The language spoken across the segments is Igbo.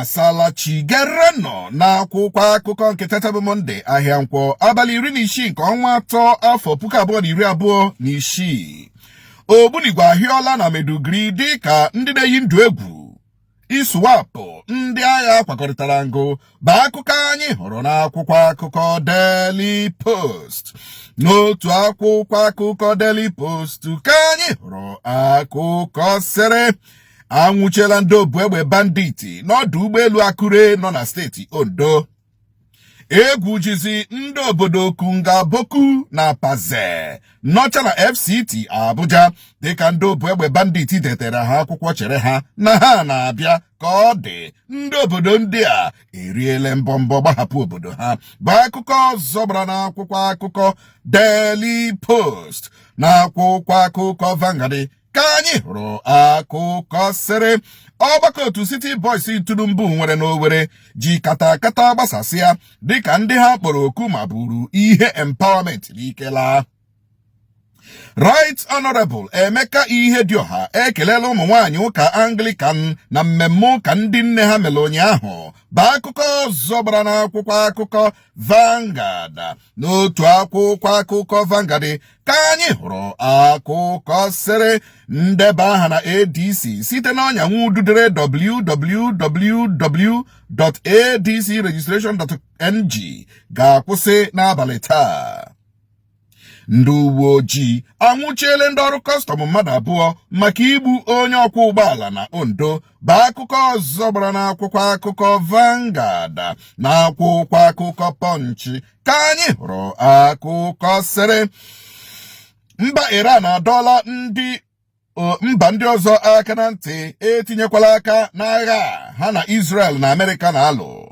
Asaala chi. Gerenụ n'akwụkwọ akụkọ nke tata bụ Mọnde, ahịa Nkwọ, abalị 16 nke ọnwa atọ, afọ 2026. Ogbunigwe ahịọla na Maiduguri dịka ndị na-eyi ndụ egwu ISWAP ndị agha kwakọrịtara ngụ, bụ akụkọ anyị hụrụ n'akwụkwọ akụkọ Daily Post. N'otu akwụkwọ akụkọ Daily Post ka anyị hụrụ akụkọ sịrị anwụchiela ndị obu egbe bandit n'ọdụ ụgbọelu Akure nọ na steeti Ondo. Egwu jizi ndị obodo Kungaboku na Paze nọcha na FCT Abuja dịka ndị obu egbe bandit detere ha akwụkwọ chere ha na ha na-abịa. Ka ọ dị, ndị obodo ndị a eriele mbọmbọ gbahapụ obodo ha, bụ akụkọ ọzọ gbara n'akwụkwọ akụkọ Daily Post. N'akwụkwọ akụkọ Vanguard ka anyị hụrụ akụkọ sịrị ọgbakọ otu City Boys Tinubu nwere n'Owerri ji kata kata gbasasịa dịka ndị ha kpọrọ oku ma buru ihe empowerment n'ike laa. Right Honorable Emeka Ihedioha ekelela ụmụ nwaanyị ụka Anglican na mmemme ụka ndị nne ha mere ụnyaahụ, bụ akụkọ ọzọ gbara n'akwụkwọ akụkọ Vanguard. N'otu akwụkwọ akụkọ Vanguard ka anyị hụrụ akụkọ sịrị ndeba aha na ADC site n'ọnyanwụ ududere www.adcregistration.ng ga-akwụsị n'abalị taa. Ndị uwe ojii anwụchiele ndị ọrụ kọstọm mmadụ abụọ maka igbu onye ọkwọ ụgbọala na Ondo, bụ akụkọ ọzọ gbara n'akwụkwọ akụkọ Vanguard. N'akwụkwọ akụkọ Punch ka anyị hụrụ akụkọ sịrị mba Iran adọọla ndị mba ndị ọzọ aka na ntị etinyekwala aka n'agha ha na Israel na Amerịka na-alụ.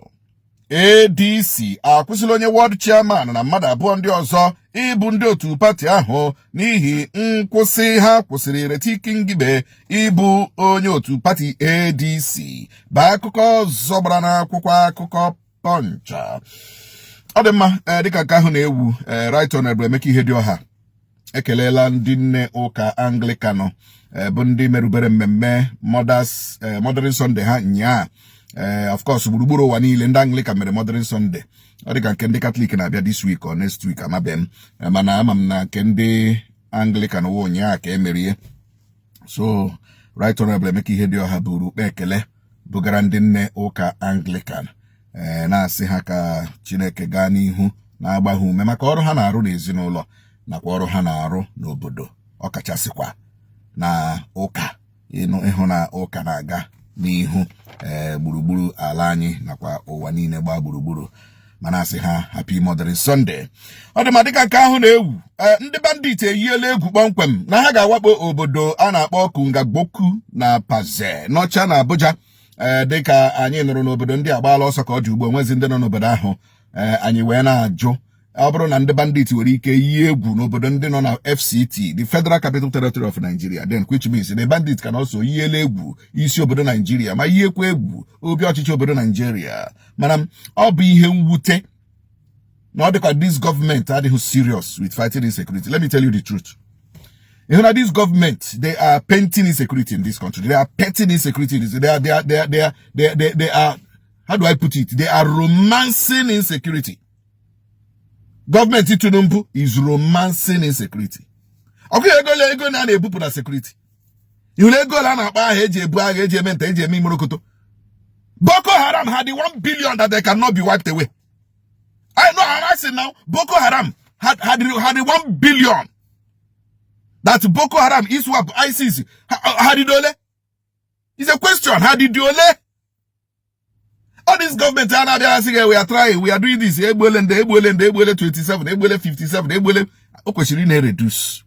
ADC akwụsịla onye ward chairman na mmadụ abụọ ndị ọzọ ịbụ ndị otu pati ahụ n'ihi nkwụsị ha kwụsịrị Ireti Kingibe ịbụ onye otu pati ADC, bụ akụkọ ọzọ gbara n'akwụkwọ akụkọ Punch. Ọ dị mma, dịka nke ahụ na-ewu, Right Honorable Emeka Ihedioha ekelela ndị nne ụka Anglican bụ ndị merubere mmemme Mothers Mothering Sunday ha nyaa. Of course, gburugburu ụwa niile ndị Anglican mere Mothering Sunday. Ọ dịka nke ndị Katọlik na-abịa this week or next week, amabeghị m, mana ama m na nke ndị Anglican wụ ụnyaa ka emerie. So Right Honorable Emeka Ihedioha buru ukpe ekele bugara ndị nne ụka Anglican, na-asị ha ka Chineke gaa n'ihu na-agba ha ume maka ọrụ ha na-arụ n'ezinụlọ nakwa ọrụ ha na-arụ n'obodo, ọkachasịkwa na ụka, ịhụ na ụka na-aga n'ihu gburugburu ala anyị nakwa ụwa niile gbaa gburugburu, mana asị ha Happy Mothering Sunday. Ọ dị ma, dịka nke ahụ na-ewu, ndị bandit eyiela egwu kpọmkwem na ha ga-awakpo obodo a na-akpọ Kungagboku na Paze nọcha na Abuja. Dịka anyị nụrụ n'obodo ndị agbaala ọsọ ka ọ dị ugbu, onwezi ndị nọ n'obodo ahụ. Anyị wee na-ajụ, ọ bụrụ na ndị bandit nwere ike yie egwu n'obodo ndị nọ na FCT, the Federal Capital Territory of Nigeria, then which means the bandit can also yiela egwu isi obodo Nigeria ma yiekwa egwu obi ọchịchị obodo Nigeria. Mana ọ bụ ihe mwute na ọ dịka this government adịghị serious with fighting insecurity. Let me tell you the truth. You know, this government, they are painting insecurity in this country. They are painting insecurity in this. They are, how do I put it? They are romancing insecurity. Government Tinubu is romancing insecurity. Okay, ego le ego na na-ebupụ na security. Ihu ego ole a na-akpa aha eji ebu agha, eji eme nta, eji eme imorokoto. Boko Haram had the 1 billion that they cannot be wiped away. I know, I'm asking now. Boko Haram had the 1 billion that Boko Haram, ISWAP, ISIS had it ole? It's a question. Had it ole? All this government a sị we are trying, we are doing this. Egbuele nde, egbuele nde, egbuele 27, egbuele 57, egbuele. O kwesịrị ị na-reduce.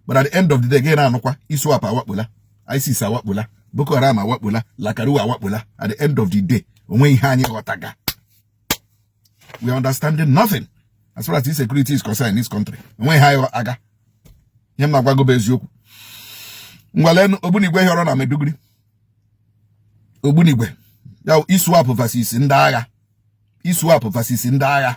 But at the end of the day, gị na-anụkwa ISWAP awakpola, ISIS awakpola, Boko Haram awakpola, Lakurawa awakpola. At the end of the day, onwe ihe anyị ghọtaga. We are understanding nothing as far as insecurity is concerned in this country. Onwe ihe anyị aga. Ihe m na-agwago bụ eziokwu. Ngwalenu ogbunigwe hịọrọ na Maiduguri. Ogbunigwe ya, ISWAP versus ndị agha, ISWAP versus ndị agha.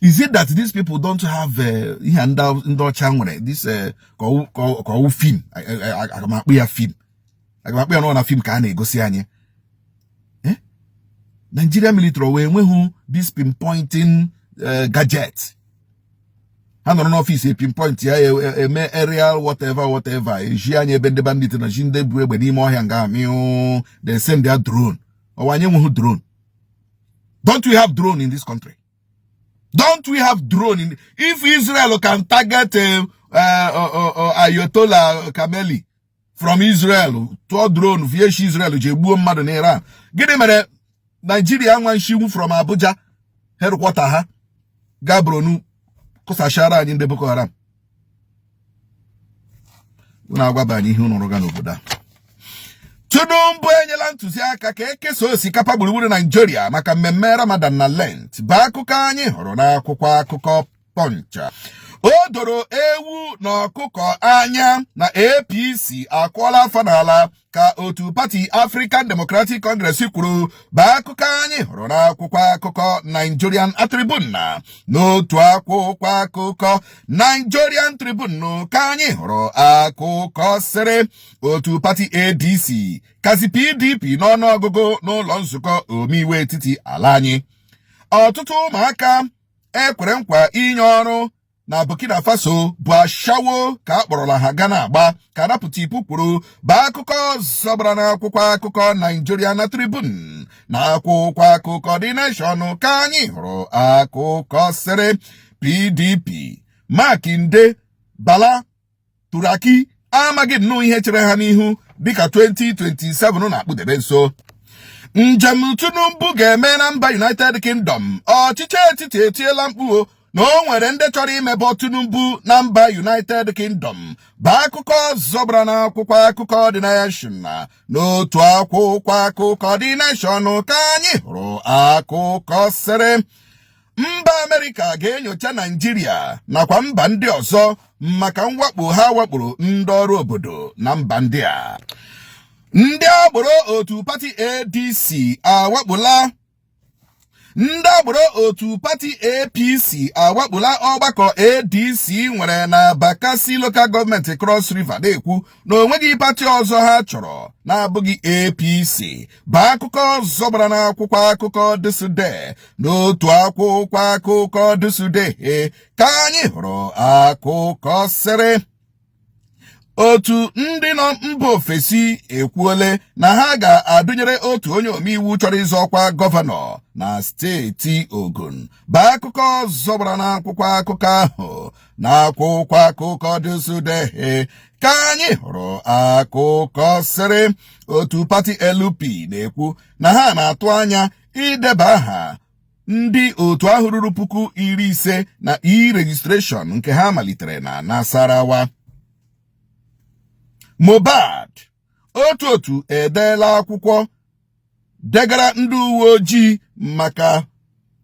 Is it that these people don't have ihe ndị ọcha nwere this ka ọwụ film, aga m akpụ ya film? Aga m akpọ ya nọ na film ka a na-egosi anyị. Nigeria military wee enweghị this pinpointing gadget. Ha nọrọ n'office, pinpoint ya, eme aerial whatever whatever, eji anya ebe ndị bandit na ji ndị bu egbe n'ime ọhịa nga miụ, then send their drone. Ọwa anyị enweghị drone? Don't we have drone in this country? Don't we have drone in? If Israel can target Ayatollah Khamenei from Israel, tụọ drone vieshi Israel ji egbuo mmadụ na Iran, gịnị mere Nigeria nwa nshinwu from Abuja headquarter ha gaa Borno kụsachara anyị ndị Boko Haram? Unu agwaba anyị ihe unu rụga n'obodo a. Tinubu enyela ntụziaka ka ekesa osikapa gburugburu Naijiria maka mmemme Ramadan na Lent, bụ akụkọ anyị hụrụ n'akwụkwọ akụkọ Punch. O doro ewu na ọkụkọ anya na APC akụọla afọ n'ala ka otu pati African Democratic Congress kwuru, bụ akụkọ anyị hụrụ n'akwụkwọ akụkọ Nigerian Tribune. Na n'otu akwụkwọ akụkọ Nigerian Tribune ka anyị hụrụ akụkọ sịrị otu pati ADC kazi PDP n'ọnụọgụgụ n'ụlọ nzukọ omeiwu etiti ala anyị. Ọtụtụ ụmụaka ekwere nkwa inye ọrụ na Burkina Faso bụ ashawo ka a kpọrọla ha ga na-agba, ka napụta ipu kwuru, bụ akụkọ ọzọ gbara n'akwụkwọ akụkọ Nigerian Tribune. Na akwụkwọ akụkọ The Nation ka anyị hụrụ akụkọ sịrị PDP, Makinde, Bala Turaki amaghị nnọọ ihe chere ha n'ihu dịka 2027 na-akpụdebe nso. Njem Tinubu ga-eme na mba United Kingdom, ọchịchị etiti etiela mkpu na o nwere ndị chọrọ imebọ Tinubu na mba United Kingdom, bụ akụkọ ọzọ gbara n'akwụkwọ akụkọ The Nation. N'otu akwụkwọ akụkọ The Nation ka anyị hụrụ akụkọ sịrị mba Amerịka ga-enyocha Naijiria nakwa mba ndị ọzọ maka mwakpo ha wakporo ndị ọrụ obodo na mba ndị a. Ndị agboro otu pati ADC awakpola, ndị agboro otu pati APC awakpola ọgbakọ ADC nwere na Bakassi Local Government, Cross River, na-ekwu na onweghị pati ọzọ ha chọrọ na-abụghị APC, bụ akụkọ ọzọ gbara n'akwụkwọ akụkọ ThisDay. N'otu akwụkwọ akụkọ ThisDay ka anyị hụrụ akụkọ sịrị otu ndị nọ mba ofesi ekwuole na ha ga-adụnyere otu onye omeiwu chọrọ ịzọ ọkwa gọvanọ na steeti Ogun, bụ akụkọ ọzọ gbara n'akwụkwọ akụkọ ahụ. Na akwụkwọ akụkọ ThisDay ka anyị hụrụ akụkọ sịrị otu pati LP na-ekwu na ha na-atụ anya ideba aha ndị otu ahụ ruru 50,000 na e-registration nke ha malitere na Nasarawa. Mohbad, otu edeela akwụkwọ degara ndị uwe ojii maka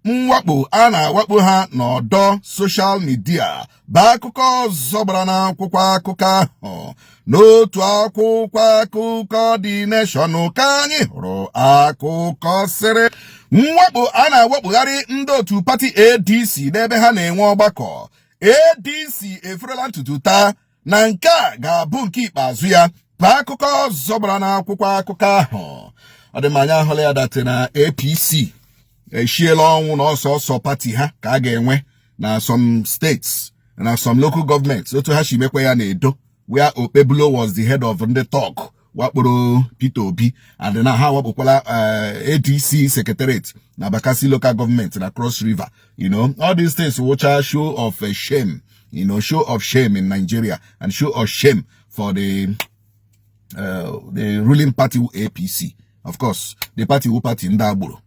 mwakpo a na-awakpo ha n'ọdọ social media, bụ akụkọ ọzọ gbara n'akwụkwọ akụkọ ahụ. N'otu akwụkwọ akụkọ The Nation ka anyị hụrụ akụkọ sịrị mwakpo a na-awakpogharị ndị otu pati ADC n'ebe ha na-enwe ọgbakọ. ADC eferela ntutu taa na nke a ga-abụ nke ikpeazụ ya, bụ akụkọ ọzọ gbara n'akwụkwọ akụkọ ahụ. Ọ dị m anya ahụla ya that na APC eshiela ọnwụ na ọsọ ọsọ pati ha ka a ga-enwe na some states, na some local governments, otu ha si mekwa ya na Edo, where Okpebholo was the head of ndị thug wakporo Peter Obi, and na ha wakpokwala ADC secretariat na Bakassi Local Government na Cross River. All these things wụcha show of shame, show of shame in Nigeria and show of shame for the ruling party, APC. Of course, the party who party ndị agboro,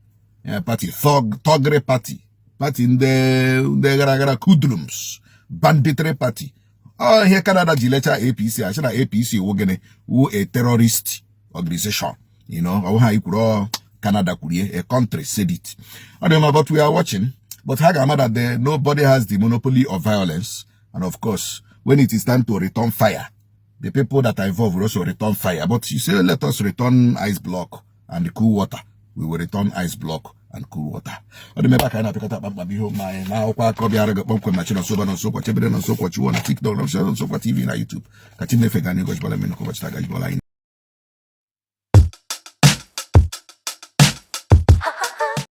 party thug, thuggery party, party ndị gara gara, hoodlums, banditry party. Ọ ihe Canada ji lecha APC achị na APC wụ gịnị? Wụ a terrorist organization. Ọ ha ikwuru, ọ Canada kwurie, a country said it. Ọ dị mma, but we are watching. But ha ga-ama that nobody has the monopoly of violence, and of course, when it is time to return fire, the people that are involved will also return fire. But you say let us return ice block and the cool water, we will return ice block and cool water. Ọ dị mebe aka anyị na-apịakọta kpamkpam ihe omume anyị na akwụkwọ akọ bịara gị kpọmkwem na Chinonso na Nsokwa Chebere na Nsokwa Chiwo na TikTok na Nsokwa TV na YouTube. Ka Chineke ga anyị gọjibọla mmiri ụbọchị taa, gajibọla anyị.